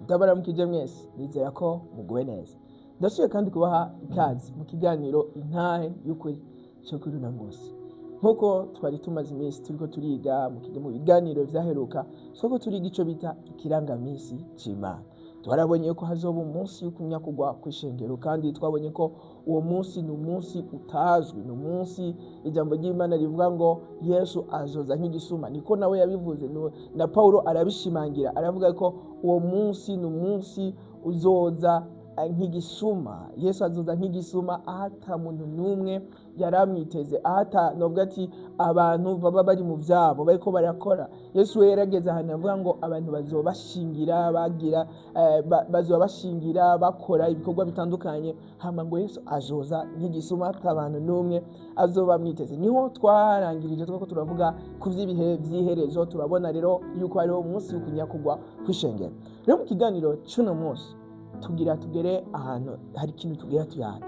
Ndabaramukije mwese, nizera ko muguwe neza. Ndasubiye kandi kubaha ikaze mu kiganiro Intahe y'Ukuri cyo kuri uno munsi. Nk'uko twari tumaze iminsi turiko turiga mu biganiro vyaheruka, twako turiga ico bita ikirangaminsi c'Imana. Twarabonye ko hazoba umunsi w'ukunyakugwa kw'ishengero, kandi twabonye ko uwo munsi ni umunsi utazwi, ni umunsi ijambo ry'Imana rivuga ngo Yesu azoza nk'igisuma. Niko nawe yabivuze, na Paulo arabishimangira, aravuga ko uwo munsi ni umunsi uzoza nk'igisuma. Yesu azoza nk'igisuma aho ata muntu n'umwe yaramwiteze, aho ata novuga ati abantu baba bari mu vyabo bariko barakora. Yesu we yarageze ahantu avuga ngo abantu bazoba bashingira bagira bazoba bashingira bakora ibikorwa bitandukanye, hama ngo Yesu azoza nk'igisuma ata abantu n'umwe azoba amwiteze. Niho twarangirije twako turavuga ku vy'ibihe vy'iherezo, turabona rero yuko hariho umunsi w'ukunyakugwa kw'ishengero. Rero mu kiganiro c'uno munsi tugira tugere ahantu hari ikintu tugira tuyage.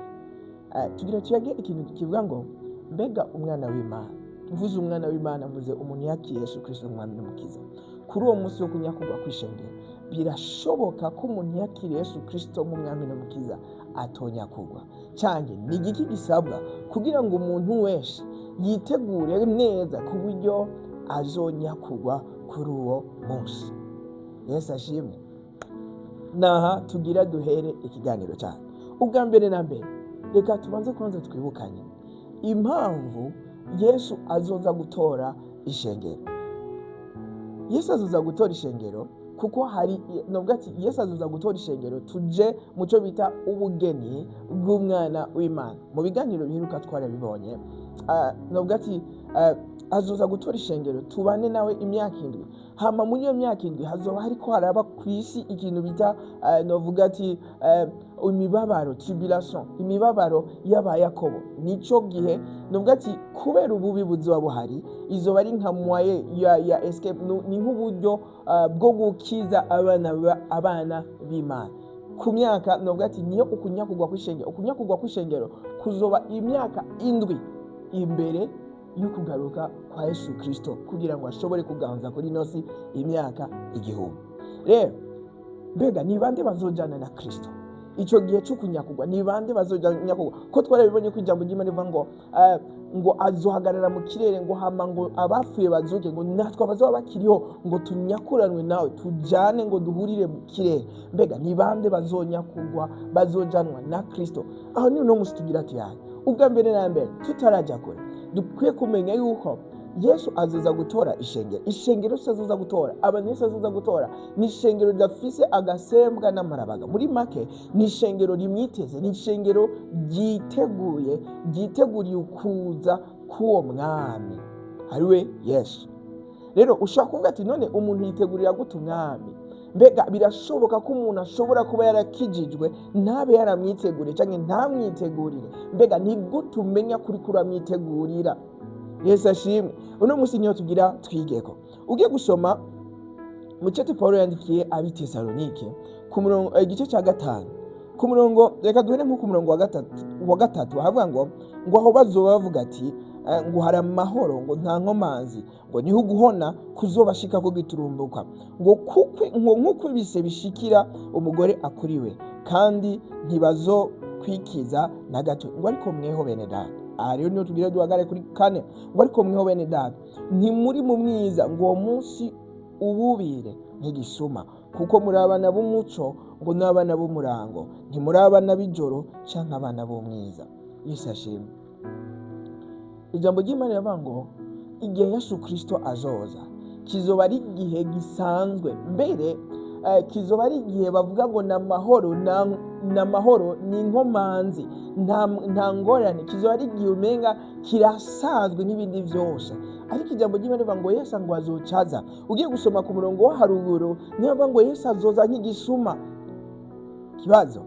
Tugira tuyage ikintu kivuga ngo mbega umwana w'Imana. Mvuze umwana w'Imana, mvuze umuntu yakiriye Yesu Kristo umwami n'umukiza. Kuri uwo munsi wo kunyakugwa kw'ishengero, birashoboka ko umuntu yakiriye Yesu Kristo nk'umwami n'umukiza atonyakugwa? Canke ni igiki gisabwa kugira ngo umuntu wese yitegure neza ku buryo azonyakugwa kuri uwo munsi? Yesu ashimwe. Naha tugira duhere ikiganiro cyacu. Ubwa mbere na mbere, reka tubanze kwanza twibukanye impamvu Yesu azoza gutora ishengero. Yesu azoza gutora ishengero kuko hari novuga ati Yesu azoza gutora ishengero tuje mu cyo bita ubugeni bw'umwana w'Imana. Mu biganiro biheruka twarabibonye. Novuga ati azoza gutora ishengero tubane nawe imyaka 7. Hama muri iyo myaka 7 hazoba hariko haraba ku isi ikintu bita novuga ati imibabaro, tribulation, imibabaro y'abayakobo. Nico gihe novuga ati kubera ububi buzoba buhari, izoba ari nka moyen ya escape, ni nk'uburyo bwo gukiza abana b'Imana. Ku myaka novuga ati niyo ukunyakugwa kw'ishengero, ukunyakugwa kw'ishengero kuzoba imyaka 7 imbere y'ukugaruka kwa Yesu Kristo, kugira ngo ashobore kuganza kuri ino si imyaka 1000. Rero mbega ni bande bazojana na Kristo ico gihe cyo kunyakugwa? Ni bande bazojana? Ko twarabibonye ko ijambo ry'Imana rivuga ngo azohagarara mu kirere, ngo hama ngo abapfuye bazuke, ngo natwe abazoba bakiriho ngo tunyakuranwe nawe tujane ngo duhurire mu kirere. Mbega ni bande bazonyakugwa, bazojanwa na Kristo? Aho ni uno musi tugira tuyaye. Ubwa mbere na mbere, tutaraja kure, dukwiye kumenya yuko Yesu azoza gutora ishengero. Ishengero Yesu azoza gutora, abantu Yesu azoza gutora ni ishengero ridafise agasembwa n'amarabaga. Muri make ni ishengero rimwiteze, ni ishengero ryiteguye, ryiteguriye ukuza k'uwo mwami ariwe Yesu. Rero ushobora kuvuga ati none umuntu yitegurira gute umwami? Mbega birashoboka ko umuntu ashobora kuba yarakijijwe ntabe yaramwiteguriye canke ntamwitegurire? Mbega ni gute umenya kuri kuramwitegurira? Yesu ashimwe. Uno munsi niyo tugira twigeko. Ugiye gusoma mu cete Paulo yandikiye ab'i Tesalonike ku murongo, igice cya 5 ku murongo, reka duhere nko ku murongo wa gatatu, havuga ngo aho bazoba bavuga ati ngo hari amahoro, ngo nta nkomanzi, ngo niho uguhona kuzobashika ko giturumbuka, ngo kukwe ngo nkuko ibise bishikira umugore akuriwe, kandi ntibazokwikiza na gato. Ngo ariko mweho bene data, aha rero niho tugira duhagare kuri 4, ngo ariko mweho bene data ntimuri mu mwiza ngo uwo munsi ububire nk'igisuma, kuko muri abana b'umuco ngo n'abana b'umurango, ntimuri abana b'ijoro canke abana b'umwiza. Yesu ashimwe. Ijambo ry'Imana riravuga ngo igihe Yesu Kristo azoza kizoba ari igihe gisanzwe, mbere kizoba ari igihe bavuga ngo ni amahoro, ni amahoro, ni inkomanzi, nta ngorane. Kizoba ari igihe umenga kirasanzwe nk'ibindi vyose. Ariko ijambo ry'Imana rivuga ngo Yesu ngo azocaza. Ugiye gusoma ku murongo wo haruguru niyo bavuga ngo Yesu azoza nk'igisuma. Kibazo,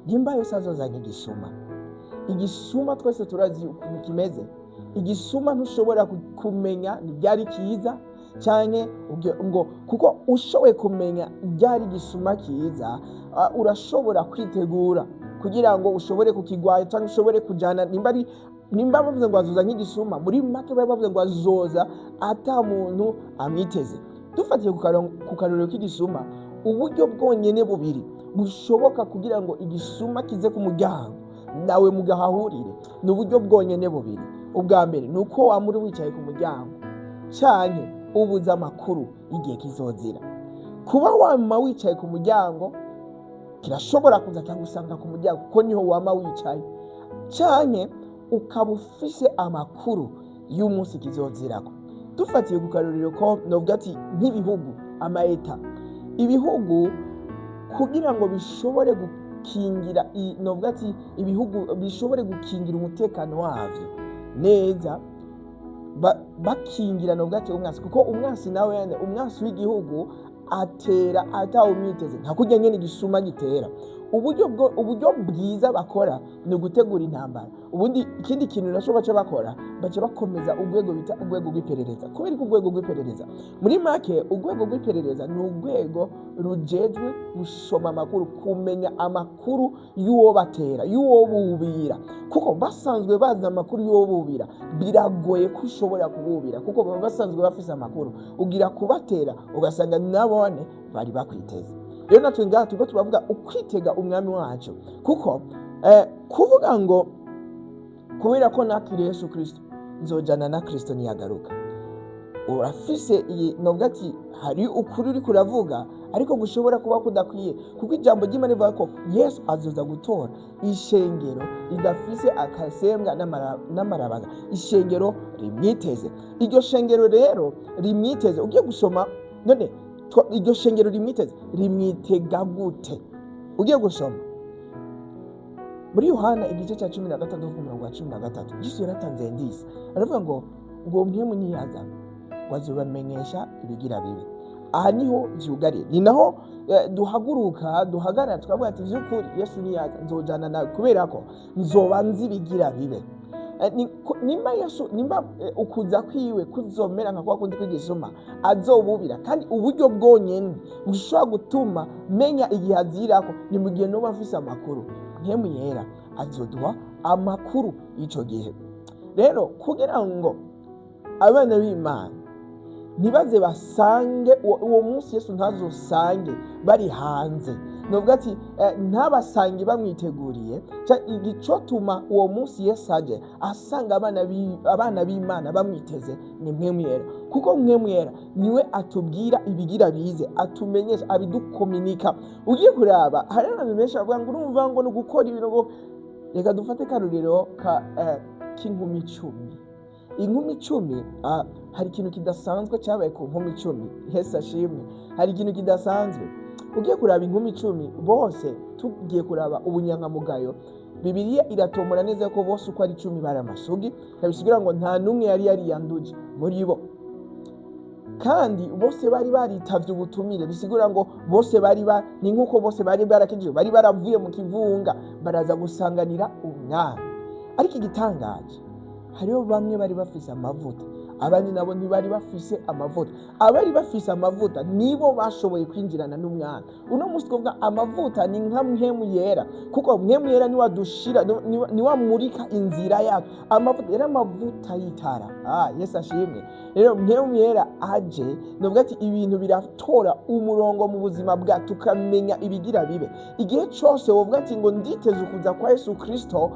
nimba Yesu azoza nk'igisuma, igisuma twese turazi ukuntu kimeze. Igisuma ntushobora kumenya ni ryari kiza canke ngo, kuko ushoboye kumenya ryari igisuma kiza, urashobora kwitegura kugira ngo ushobore kukigwanya canke ushobore kujana. Nimba bavuze ngo azoza nk'igisuma, muri make bari bavuze ngo azoza ata muntu amwiteze. Dufatiye ku karorero k'igisuma, Uburyo bwonyene bubiri bushoboka kugira ngo igisuma kize ku muryango nawe mugahahurire ni uburyo bwonyene bubiri. Ubwa mbere ni uko wama uri wicaye ku muryango, canke ubuze amakuru y'igihe kizozira. Kuba wama wicaye ku muryango, kirashobora kuza kikagusanga ku muryango kuko niho wama wicaye, canke ukaba ufise amakuru y'umunsi kizozirako. Dufatiye ku karorero ko novuga ati nk'ibihugu, amaeta, ibihugu kugira ngo bishobore gukingira, novuga ati ibihugu bishobore gukingira umutekano wavyo neza, bakingira novuga ati umwansi, kuko umwansi nawe nyene, umwansi w'igihugu atera atawumwiteze, nka kurya nyene igisuma gitera. Uburyo bwiza bakora ni ugutegura intambara. Ubundi ikindi kintu naco baca bakora, baca bakomeza urwego bita urwego rw'iperereza. Kubera ko urwego rw'iperereza, muri make urwego rw'iperereza ni urwego rujejwe gusoma amakuru, kumenya amakuru y'uwo batera, y'uwo bubira, kuko basanzwe bazi amakuru y'uwo bubira. Biragoye ko ushobora kububira kuko baba basanzwe bafise amakuru. Ugira kubatera ugasanga nabone bari bakwiteze. Rero natwe ngaha turiko turavuga ukwitega umwami wacu, kuko kuvuga ngo kubera ko nakiriye Yesu Kristo nzojana na Kristo niyagaruka, urafise iyi novuga ati hari ukuri uriko uravuga ariko gushobora kuba kudakwiye, kuko ijambo ry'Imana rivuga ko Yesu azoza gutora ishengero ridafise akasembwa n'amarabaga, ishengero rimwiteze. Iryo shengero rero rimwiteze, ugiye gusoma none iryo shengero rimwiteze rimwitega gute? Ugiye gusoma muri Yohana igice cya 13 ku murongo wa 13, Yesu yaratanze indice, aravuga ngo mwe niyaza ngo azobamenyesha ibigira bibe. Aha niho vyugariye, ni naho duhaguruka, duhagarara, tukavuga ati vy'ukuri Yesu niyaza nzojana nawe, kubera ko nzoba nzi ibigira bibe. Nimba Yesu, nimba ukuza kwiwe kuzomera nka kwa kundi kw'igisuma azobubira, kandi uburyo bwonyene bushobora gutuma menya igihe azirako ni mu gihe noba mfise amakuru. Mpwemu Yera azoduha amakuru y'ico gihe. Rero kugira ngo abana b'Imana ntibaze basange uwo munsi, Yesu ntazosange bari hanze, novuga ati ntabasange bamwiteguriye. Igicotuma uwo munsi Yesu aje asanga abana b'Imana bamwiteze ni Mpwemu Yera, kuko Mpwemu Yera niwe atubwira ibigira bize, atumenyesha, abidukominika. Ugiye kuraba hari abantu benshi bavuga ngo urumva ngo ni ugukora ibintu, ngo reka dufate karorero ka k'inkumi 10. Inkumi 10, hari ikintu kidasanzwe cyabaye ku nkumi 10. Yesu ashimwe. Hari ikintu kidasanzwe. Ugiye kuraba inkumi 10 bose, tugiye kuraba ubunyankamugayo, Bibiliya iratomora neza ko bose uko ari 10 bari amasugi. Bisigura ngo nta n'umwe yari yariyanduje muri bo, kandi bose bari baritavye ubutumire. Bisigura ngo bose bari ba ni nkuko bose bari barakijijwe, bari baravuye mu kivunga baraza gusanganira umwami. Ariko igitangaje, hariho bamwe bari bafise amavuta, abandi nabo ntibari bafise amavuta. Abari bafise amavuta nibo bashoboye kwinjirana n'umwami. Uno munsi twavuga amavuta ni nka Mpwemu Yera, kuko Mpwemu Yera niwe adushira, niwe amurika inzira yacu. Amavuta yari amavuta y'itara. Yesu ashimwe. Rero Mpwemu Yera aje, novuga ati ibintu biratora umurongo mu buzima bwacu, tukamenya ibigira bibe. Igihe cose wovuga ati ngo nditeze ukuza kwa Yesu Kristo,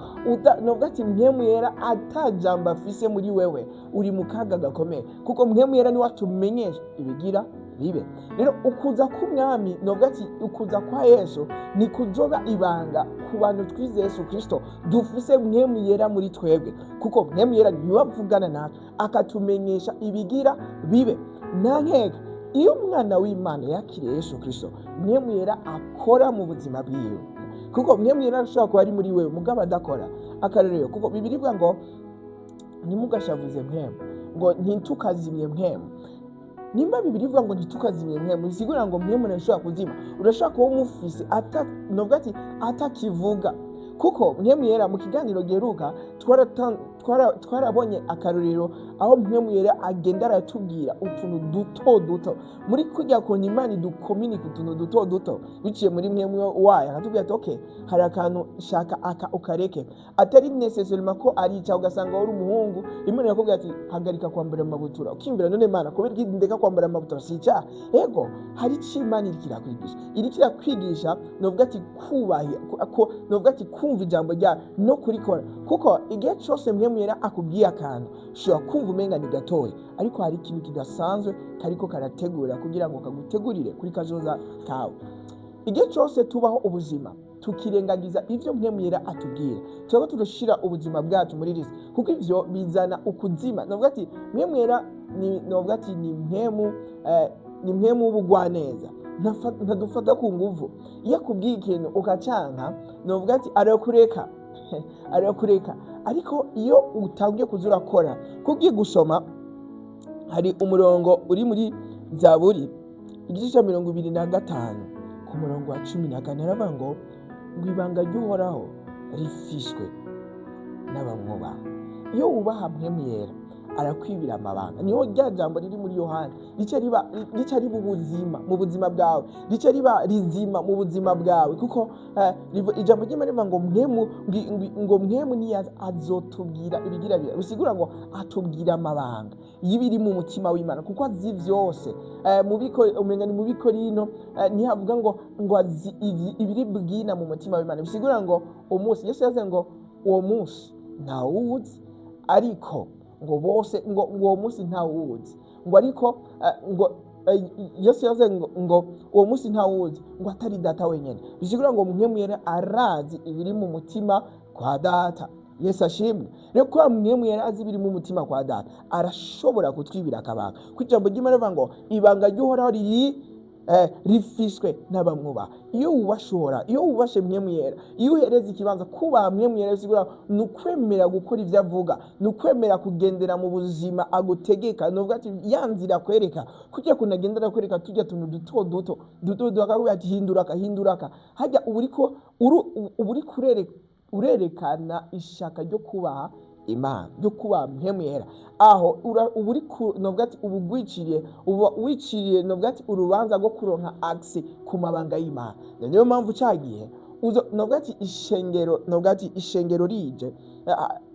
novuga ati Mpwemu Yera atajambo afise muri wewe, uri mu kaga gakomeye, kuko Mpwemu Yera niwe atumenyesha ibigira bibe. Rero ukuza k'umwami, novuga ati ukuza kwa Yesu ni kuzoba ibanga ku bantu twizeye Yesu Kristo, dufise Mpwemu Yera muri twebwe, kuko Mpwemu Yera niwe avugana natwe akatumenyesha ibigira bibe. Nta nkeka, iyo umwana w'Imana yakiriye Yesu Kristo, Mpwemu Yera akora mu buzima bwiwe, kuko Mpwemu Yera arashobora kuba ari muri wewe mugabo adakora. Akarorero, kuko Bibiliya ivuga ngo ntimugashavuze Mpwemu, ngo ntitukazimye Mpwemu. Nimba Bibiliya ivuga ngo ntitukazimye Mpwemu, bisigura ngo Mpwemu ntashobora kuzima. Urashobora kuba umufise novuga ati atakivuga, Kuko Mpwemu Yera, mu kiganiro giheruka twarabonye akarorero aho Mpwemu Yera agenda aratubwira utuntu duto duto muri kurya kuntu Imana idukominika utuntu duto duto biciye muri Mpwemu wayo, akatubwira ati: "Okay, hari akantu shaka aka ukareke." Atari nécessairement ko ari icyaha. Ugasanga uri umuhungu, Imana irakubwira ati: "Hagarika kwambara amabutura." Ukiyumvira: "None Imana, kubera iki ndeka kwambara amabutura? Si icyaha?" Ego, hari icyo Imana iriko irakwigisha, iriko irakwigisha, novuga ati kubaha, novuga ati kumva ijambo ryayo no kurikora. Kuko igihe cyose Mpwemu Yera akubwiye akantu, ushobora kumva umenga ni gatoya, ariko hari ikintu kidasanzwe kariko karategura kugira ngo kagutegurire kuri kazoza kawe. Igihe cyose tubaho ubuzima tukirengagiza ivyo Mpwemu Yera atubwira, turaba tugashyira ubuzima bwacu muri risque, kuko ivyo bizana ukuzima. Navuga ati Mpwemu Yera ni, navuga ati ni mpwemu, ni mpwemu w'ubugwaneza. Ntadufata ku nguvu. Iyo akubwiye ikintu ukacanka, navuga ati arakureka, arakureka. Ariko iyo utangiye kuza urakora, kugiye gusoma, hari umurongo uri muri Zaburi igice cya 25 ku murongo wa 14, aravuga ngo ibanga ry'Uhoraho rifishwe n'abamwubaha. Iyo wubaha Mpwemu Yera, arakwibira amabanga. Niho rya jambo riri muri Yohani rica riba ubuzima mu buzima bwawe, rica riba rizima mu buzima bwawe. Kuko ijambo ry'Imana rivuga ngo Mpwemu ngo Mpwemu niyaza azotubwira ibigira bira, bisigura ngo atubwira amabanga y'ibiri mu mutima w'Imana, kuko azi vyose. Mu biko umenga ni mu Bikorino, niho avuga ngo azi ibiri bwina mu mutima w'Imana. Bisigura ngo umunsi Yesu yavuze ngo uwo munsi ntawuwuzi, ariko ngo bose ngo uwo munsi ntawuwuzi, ngo ariko ngo Yesu yavuze ngo uwo munsi ntawuzi, ngo atari Data wenyine. Bisigura ngo Mpwemu Yera arazi ibiri mu mutima kwa Data. Yesu ashimwe. Rero kuba Mpwemu Yera azi ibiri mu mutima kwa Data, arashobora kutwibira akabanga. Ku ijambo ry'Imana rivuga ngo ibanga ry'Uhoraho riri rifiswe n'abamwubaha. Iyo wubashe Uhoraho, iyo wubashe Mpwemu Yera, iyo uhereza ikibanza kubaha Mpwemu Yera, bisigura ni ukwemera gukora ibyo avuga, ni ukwemera kugendera mu buzima agutegeka. Ni uvuga ati ya nzira akwereka, kujya kuntu agenda arakwereka tujya tuntu duto duto duto duto, akakubwira ati: "Hindura aka, hindura aka." Hajya uba uriko urerekana ishaka ryo kubaha Imana, ryo kubaha Mpwemu Yera. Aho uba uri novuga ati uba ugwiciriye, uba wiciriye, novuga ati urubanza rwo kuronka accès ku mabanga y'Imana. Niyo mpamvu cyagiye novuga ati ishengero, novuga ati ishengero rije,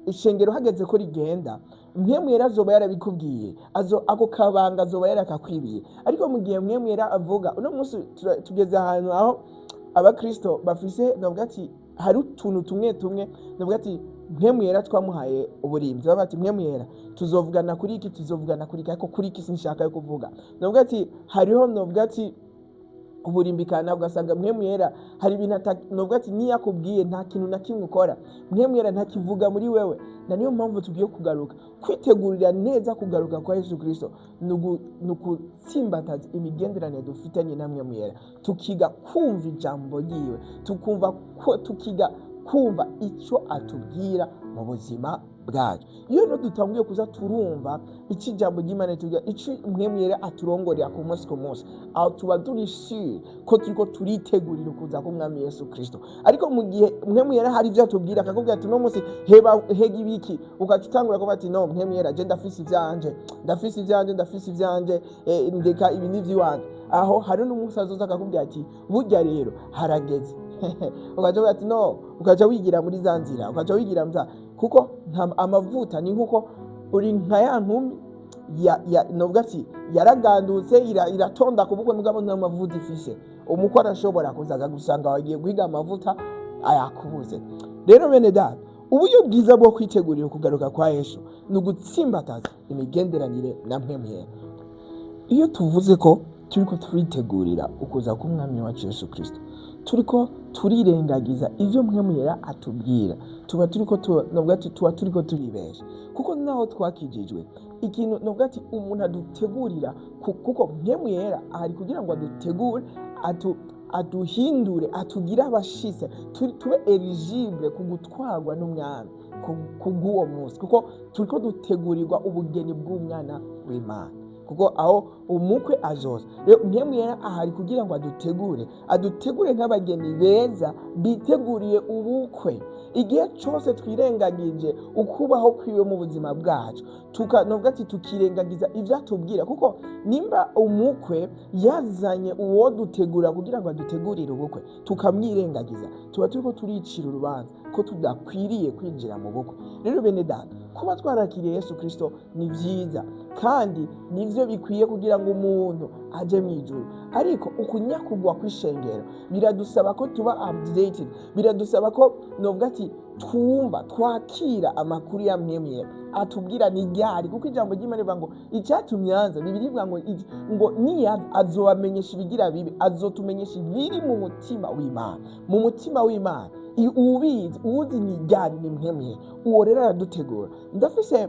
ishengero hageze ko rigenda, Mpwemu Yera azoba yarabikubwiye, azo ako kabanga azoba yarakakwibiye. Ariko mu gihe Mpwemu Yera avuga, uno munsi tugeze ahantu aho abakristo bafise, novuga ati hari utuntu tumwe tumwe, novuga ati Mpwemu Yera twamuhaye uburimzi. Bavuga ati: "Mpwemu Yera, tuzovugana kuri iki, tuzovugana kuri iki, ariko kuri iki sinshaka yo kuvuga." Novuga ati hariho, novuga ati uburimbikana. Ugasanga Mpwemu Yera hari ibintu novuga ati niyo akubwiye nta kintu na kimwe ukora, Mpwemu Yera ntakivuga muri wewe. Na niyo mpamvu tugiye kugaruka kwitegurira neza kugaruka kwa Yesu Kristo, ni ukutsimbataza imigenderanire dufitanye na Mpwemu Yera, tukiga kumva ijambo ryiwe, tukumva ko tukiga kumva icyo atubwira mu buzima bwacu. Iyo rero dutanguye kuza turumva icyo ijambo ry'Imana ritubwira, icyo Mpwemu Yera aturongorera ku munsi ku munsi, aho tuba turi sure ko turiko turitegurira ukuza k'Umwami Yesu Kristo. Ariko mu gihe Mpwemu Yera hari ibyo atubwira, akakubwira ati: "Uno munsi heba, hega ibiki," ugaca utangura kuvuga ati: "No, Mpwemu Yera, je ndafise ivyanje, ndafise ivyanje, ndafise ivyanje, ndeka ibi n'ivy'iwanje." Aho hari n'umunsi azoza akakubwira ati: "Burya rero harageze," ugaca uvuga ati: "No," ugaca wigira muri za nzira, ugaca wigira muri za, kuko nta amavuta. Ni nkuko uri nka ya nkumi ya novuga ati yaragandutse, iratonda ku bukwe, mugabo nta mavuta ifise. Umukwe arashobora kuza akagusanga wagiye guhiga amavuta, ayakubuze. Rero bene Data, uburyo bwiza bwo kwitegurira kugaruka kwa Yesu ni ugutsimbataza imigenderanire na Mpwemu Yera. Iyo tuvuze ko turiko turitegurira ukuza k'Umwami wacu Yesu Kristo, turiko turirengagiza ivyo Mpwemu Yera atubwira, tuba turiko novuga ati tuba turiko turibesha. Kuko naho twakijijwe, ikintu novuga ati umuntu adutegurira kuko Mpwemu Yera ahari kugira ngo adutegure, aduhindure, atugire abashitse, tube éligible ku gutwarwa n'Umwami kubw'uwo munsi, kuko turiko dutegurirwa ubugeni bw'Umwana w'Imana. Kuko aho umukwe azoza rero, Mpwemu Yera ahari kugira ngo adutegure, adutegure nk'abageni beza biteguriye ubukwe. Igihe cyose twirengagije ukubaho kwiwe mu buzima bwacu, novuga ati tukirengagiza ibyo atubwira, kuko nimba umukwe yazanye uwo dutegura kugira ngo adutegurire ubukwe, tukamwirengagiza, tuba turiko turicira urubanza ko tudakwiriye kwinjira mu bukwe. Rero bene data, kuba twarakiriye Yesu Kristo ni byiza kandi nivyo bikwiye kugira ngo umuntu aje mu ijuru, ariko ukunyakugwa kw'ishengero biradusaba ko tuba updated, biradusaba ko novuga ati twumva, twakira amakuru ya Mpwemu Yera atubwira ni ryari. Kuko ijambo ry'Imana rivuga ngo icyatumye aza, Bibiliya ivuga ngo ngo niyaza azobamenyesha ibigira bibi, azotumenyesha ibiri mu mutima w'Imana. Mu mutima w'Imana uwubizi, uwuzi ni ryari, ni Mpwemu Yera. Uwo rero aradutegura. Ndafise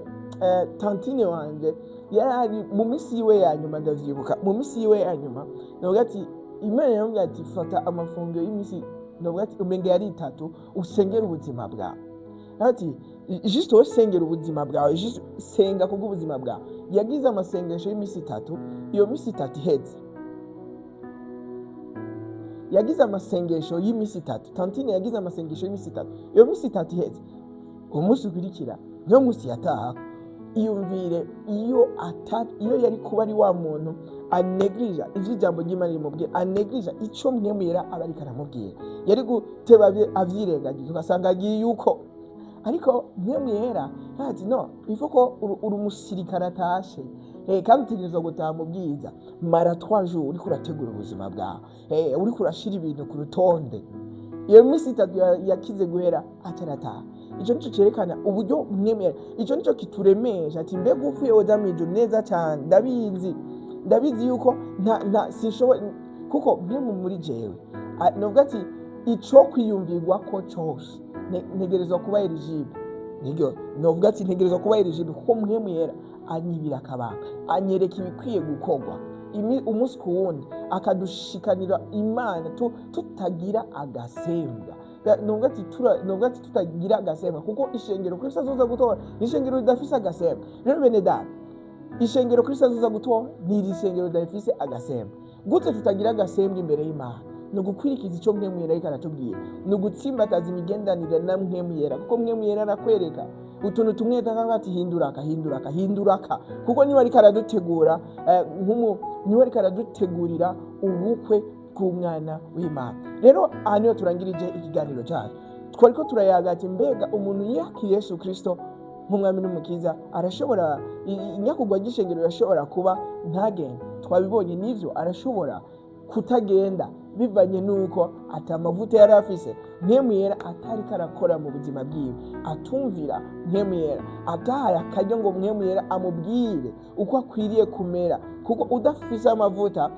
tantine wanje yari ari mu minsi yiwe ya nyuma. Ndavyibuka mu minsi yiwe ya nyuma, navuga ati Imana yamubwira ati: "Fata amafunguro y'iminsi," navuga ati umenga yari 3, "usengere ubuzima bwawe." Ati: "Juste wowe sengera ubuzima bwawe, juste senga kubw'ubuzima bwawe." Yagize amasengesho y'iminsi 3. Iyo minsi 3 iheze, yagize amasengesho y'iminsi 3. Tantine yagize amasengesho y'iminsi 3. Iyo minsi 3 iheze, umunsi ukurikira niyo munsi yataha. Iyumvire iyo yari kuba ari wa muntu anegrija ivyo ijambo ry'Imana rimubwira, anegrija ico Mpwemu Yera aba ariko aramubwira, yari guteba avyirengagiza, ugasanga agiye yuko. Ariko Mpwemu Yera ati: "No ifo ko uri umusirikare atashe, kandi utegerezwa gutaha mu bwiza. Mara 3 jours uriko urategura ubuzima bwawe, uriko urashira ibintu ku rutonde." Iyo minsi 3 yakize guhera, atarataha. Ico nico cerekana uburyo mwemera, ico nico kituremesha ati: "Mbega upfuye woja mw'ijuru?" Neza cane, ndabizi, ndabizi yuko nta sinshoboye, kuko Mpwemu muri jewe, novuga ati ico kwiyumvirwa ko cose, ntegerezwa kuba éligible. Nibyo novuga ati ntegerezwa kuba éligible, kuko Mpwemu Yera anyibira akabanga, anyereka ibikwiye gukorwa umunsi ku wundi, akadushikanira Imana tutagira agasembwa. Novuga ati tutagira agasembwa, kuko ishengero Kristo azoza gutora ni ishengero ridafise agasembwa. Rero bene data, ishengero Kristo azoza gutora ni iri shengero ridafise agasembwa. Gute tutagira agasembwa imbere y'Imana? Ni ugukwirikiza icyo Mpwemu Yera ariko aratubwira, ni ugutsimbataza imigenderanire na Mpwemu Yera, kuko Mpwemu Yera arakwereka utuntu tumwe akavuga ati: "Hinduraka, hinduraka, hinduraka," kuko niwe ariko aradutegura, niwe ariko aradutegurira ubukwe bw'umwana w'Imana. Rero aha niho turangirije ikiganiro cyacu. Twariko turayaga ati: mbega umuntu yakiriye Yesu Kristo nk'umwami n'umukiza arashobora inyakugwa ry'ishengero irashobora kuba ntagende? Twabibonye n'ivyo, arashobora kutagenda bivanye n'uko ata amavuta yari afise, Mpwemu Yera atariko arakora mu buzima bwiwe, atumvira Mpwemu Yera, atahaye akaryo ngo Mpwemu Yera amubwire uko akwiriye kumera. Kuko udafise amavuta,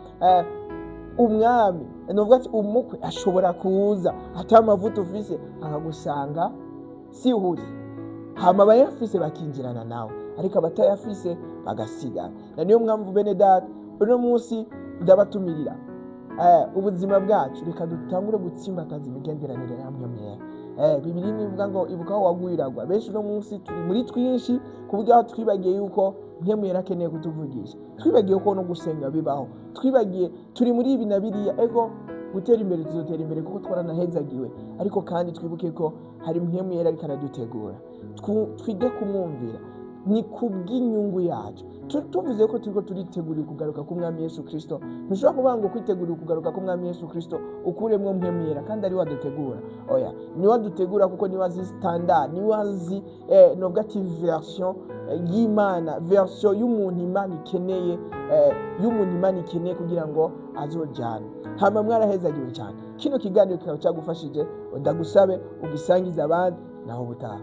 umwami, nuvuga ati umukwe, ashobora kuza ata amavuta ufise, akagusanga sihuri. Hama abayafise bakinjirana nawe, ariko abatayafise bagasigara. Na niyo mpamvu bene data, uno munsi ndabatumirira, ubuzima bwacu reka dutangure gutsimbataza imigenderanire ya Mpwemu Yera. Bibiliya nivuga ngo ibuka aho waguye uragwa. Benshi uno munsi turi muri twinshi ku buryo aho twibagiye yuko Mpwemu Yera akeneye kutuvugisha, twibagiye ko no gusenga bibaho, twibagiye, turi muri ibi na biriya. Ego, gutera imbere tuzotera imbere kuko twaranahezagiwe, ariko kandi twibuke ko hari Mpwemu Yera ariko aradutegura. Twige kumwumvira, ni kubw'inyungu yacu. Tuvuze ko turiko turitegurira kugaruka k'umwami Yesu Kristo, ntushobora kuvuga ngo kwitegurira kugaruka k'umwami Yesu Kristo ukuremwo Mpwemu Yera kandi ari we adutegura. Oya, niwe adutegura, kuko niwe azi standard, niwe azi, novuga ati version y'Imana, version y'umuntu Imana ikeneye, y'umuntu Imana ikeneye kugira ngo azojane. Hama mwarahezagiwe cyane. Kino kiganiro kikaba cyagufashije, ndagusabe ugisangize abandi. Naho ubutaha.